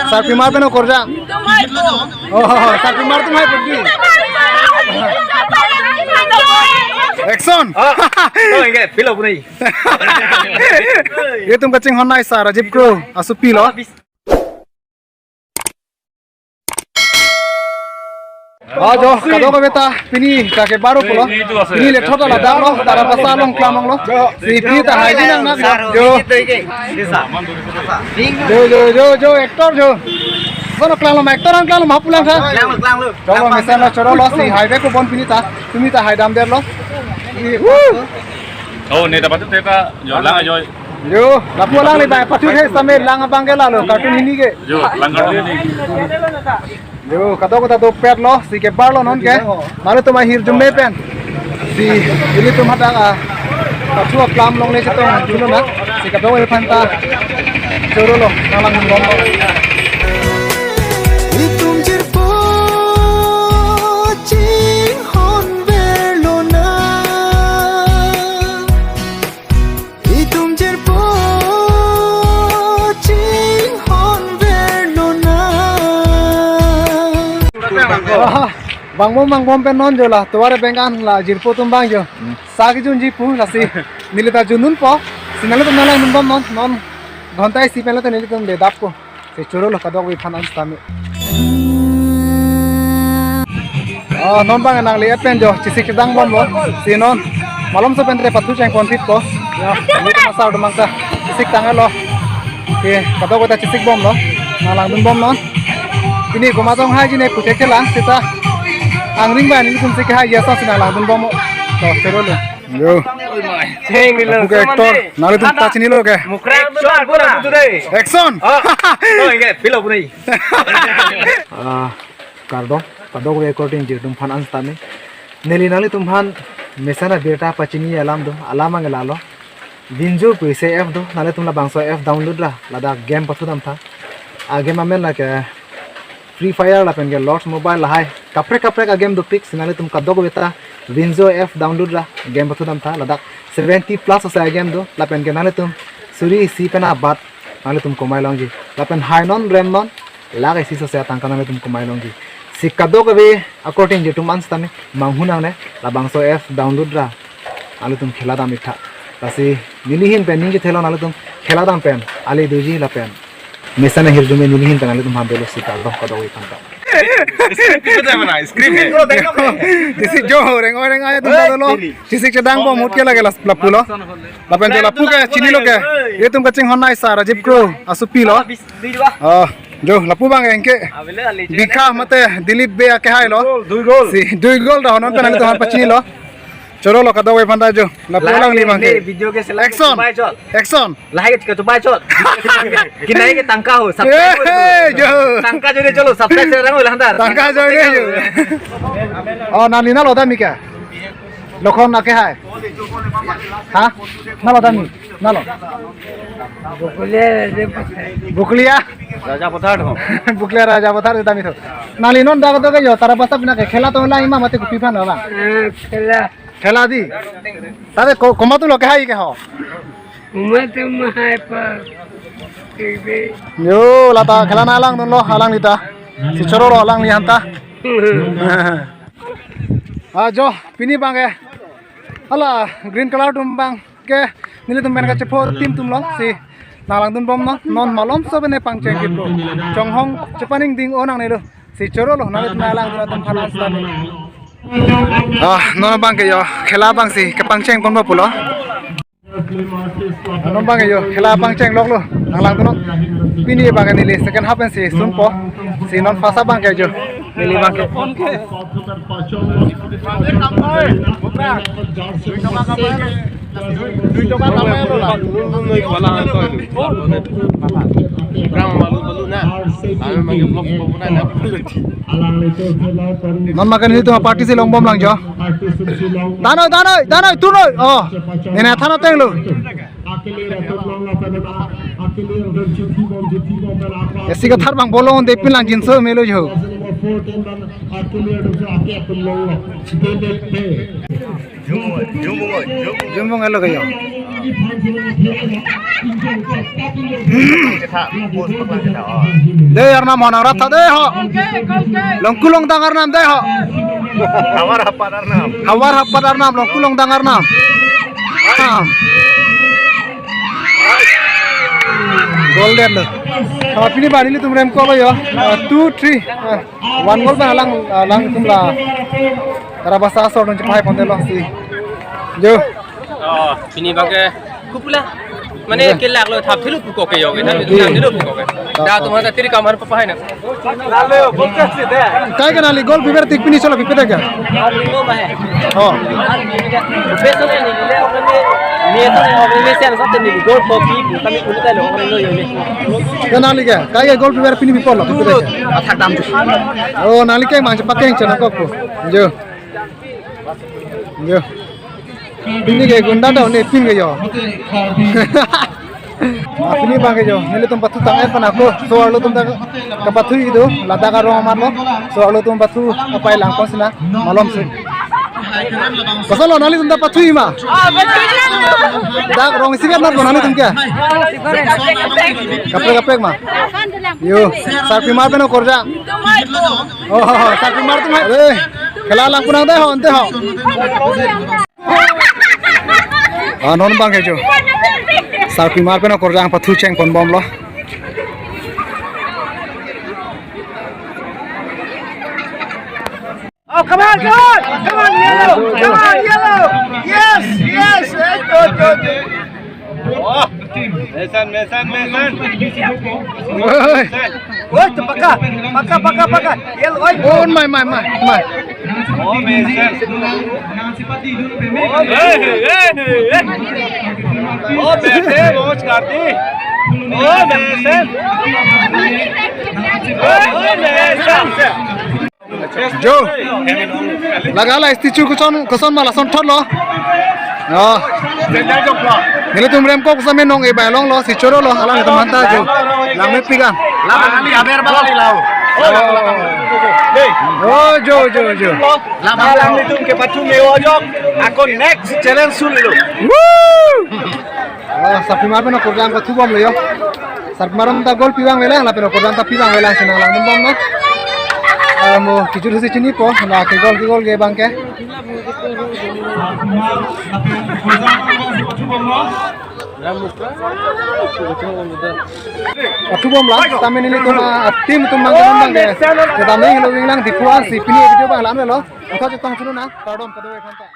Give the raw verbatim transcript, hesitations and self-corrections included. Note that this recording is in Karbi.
Sarpimar pen okorjang. Oh, sarpimar atum hai putih. Action. Oh, oh, enggak, pilo punai. Itum kachinghon nai sar Rajiv Kro asopi lo. Ah, jo, kadokave ta pini ta ke baro pulo. Pini le thot ladak lo, Tarabasa along klam lo. Si pini ta hai di nang nang jo. Jo, jo, jo, jo, actor jo. Kono klam lo, actor an klam lo, mapulang sa. Klam lo, klam lo. Cholo, mesen lo, cholo lo, si hai bek ko bon pini ta. Pini ta hai damdetlo. Woo! Oh, ne dapat tu teka, jo, lang jo. Jo, lapu lang ni bai, pathu the same lang abang ke lalo, cartoon hini ke. Jo, lang cartoon hini. Jo, kadokave ta dopet lo, si ke bar lo non ke. Nelitum ahirjume pen. Si, ilitum hadak a. Pathu aklam longle chetong, juno na. Si kadokave aphan ta. Choro lo, nang lang bom. Itum jirpo chinghon verlo na. Itum jirpo chinghon verlo na. Aha, bang bom, bang bom pen non jo la, tovar abeng an la jirpo atum bang jo. Hmm. Sa kejunji pu lasi neli ta jun dunpo, si nanglitum nang langdun bom non, non ghonta isi pen lo ta nelitum le dappo. Si choro lo kadokave aphan an sitame. Ah, non bang nangli et pen jo, chesik chedang bomlo. Si non malomso pen tre pathu chengpon phitpo. Ya, nelitum asar domang ta chesik tanglo. Si kadokave ta chesik bomlo. Nang langdun bom non. Pini komat ong hai ji ne puthek chelang seta. Angring ba nelitum chesik hai jasa si nang langdun bomlo. To, choro lo. Jo. Cheng ni lang. Lapu ke actor. Nanglitum ta chinilo ke. Mukra action pura tu dei. Action. Oh. Oh, enggak, pilo punai. Ah, kardom, kadokave actor atum jirpo atum aphan an sitame. Neli nanglitum aphan mesen abirta pachini alam do, alam ang lalo. Vinzo pu isi app do, nanglitum labangso app download ra, ladak game pathu dam tha. A game amen lake Free Fire lapen ke Lords Mobile lahai kaprek kaprek a game dopik, si nanglitum kadokave ta Vinzo app download ra game pathu dam tha, ladak seventy plus asa a game do, lapen ke nanglitum suri isi pen abat nanglitum komai longji, lapen hai non rem non lakh isi asa atangka nanglitum komai longji. Si kadokave actor atum jirpo atum an sitame manghu nangne, labangso app download ra nanglitum khela dam ik tha. Lasi neli ahin pen ning kethelo, nanglitum khela dam pen ale doji lapen mesen ahirjume neli ahin pen nanglitum aphan dolo, si kardom kadokave aphan ta. Script itu mana? Script. Chesik jo, reng oi reng ai atum ta dolo. Chesik chedang bom ahut ke lake la, lapu lo. Lapen jo lapu ke chinilo ke. Itum kachinghon nai sar Rajiv Kro asopi lo. Oh, jo lapu bang enke. Bikha mate Dilip Bey akehai lo. Dui gol, dui gol. Si dui gol dah non pen nanglitum aphan pachinilo. Choro lo kadokave aphan ta jo. Lapu lang ni bang ke. Video ke sila. Action. Action. Lahai ke tupai chot. Kinai ke tangka ho, subscribe ho. Eh, jo. Tangka joine cholo, subscribe se rang ho, lahan dar. Tangka joine jo. Oh, nangli nalo dam ik ke? Lokhon akehai. Ha? Nalo dam ik? Nalo. Bokolia. Raja Pathar ho. Bokolia Raja Pathar dam ik tho. Nangli non dak to ke jo, Tarabasa pen ke khela to lang ima mate kopi aphan bang. Eh, khela. Khela di. Tade ko-, komat lo kehai ke ho. Komat mahai pa. Kebe. Jo, lata khela nang langdunlo, alangli ta. Si choro lo alangli aphan ta. Ah, jo, pini bang ke. Hala, green color atum bang ke. Nelitum pen kachepho team atum lo. Si nang langdun bomnon, non malomso pen pangcheng kitlo. Chonghong chepaningding-o nangnelo. Si choro lo, nangli nang langdun atum aphan an sitame. Ah, non bang ke jo, khela bang si kepangcheng ponpo pulo. Non bang ke jo, khela pangcheng loklo, nang langdunnon. Pini bang ke neli second half pen si sunpo, si non first half bang ke jo, neli bang ke. Non makan itu party si long bom lang jo. Danoi, danoi, danoi, tunoi. Oh, nene than ateng lo. Esi kathar bang bolong de pin lang jinso melo jo. Jumbung elo kayo. Dei arnam ho nangrap tha dei ho. Longku longdang arnam dei ho. Havar hapat arnam. Havar hapat arnam, longku longdang arnam. Ah. Goal det lo. Ah, pini bani nelitum remkoklo yo. Ah, two three. Ah, one goal ba lang, ah, lang tum la. Tarabasa asor nung chepai ponte lo si. Jo. Oh, pini bangke kupula. Mane, iya, kelak lo thap thilu pukoke yo, kita, iya, bilang dulu pukoke. Dah, tuh masa tiri kamar papa hai na. Kai ke nangli goal piver tik pini solo piver ke? Oh. Ke nangli ke? Kai ke goal piver pini pipo lo piver ke? Athak dam tu. Oh, nangli ke mang cepat yang channel kok po. Jo. Jo. Pini ke gunda do ne pin ke yo. Ah, pini bangke jo. Nelitum pathu tang-et pen ako. So-arlo atum ta kapathu idu. Ladak arong amat lo. So-arlo atum pathu apai lang ko sina. Malom si. Koson lo nanglitum ta pathu ima? Dak rong isi kan nat ko nanglitum ke? Kaprek kaprek ma. Yo, sarpimar pen okorjang. Oh, sarpimar atum hai. Eh, khela lang punang dei ho, ante ho. Ah, non bangke jo. Sarpimar pen okorjang pathu cheng ponbomlo. Oh, come on, come on! Come on, yellow! Come on, yellow! Yes, yes! Eh, good, good, good. Oh, Mason, Mason, Mason. Oi. Oi, tu paka, paka, paka, paka. Yellow, oi. Oh, my, my, my, my. Oh, Mason. Hey, hey, hey, hey. Oh, Mason, watch, Karti. Oh, Mason. Oh, Mason. Jo. Lake la statue koson, koson ma lason thotlo. Oh. Nelitum remkok same nong e bai longlo, si chorolo, alanglitum anta jo. Langmepik an. Lam ali aber bali lao. Oh, jo, jo, jo. Lam alanglitum kepathu me-o ajok. Ako next challenge sulilo. Woo! Ah, sarpimar pen okorjang pathu bomlo yo. Sarpimar atum ta goal pi vangvelang, lapen okorjang ta pi vangvelang si nanglang dun bom na. Ah, mo kijut husi chinipo, na ke goal ke goal ke bangke. Pathu bomlo, sitame nelitum, ah, team atum bangke bangke. Kedam nang lo vanglang Diphu an si pini video bang lam lo. Utha chetong chulu na, kardom kado e phanta.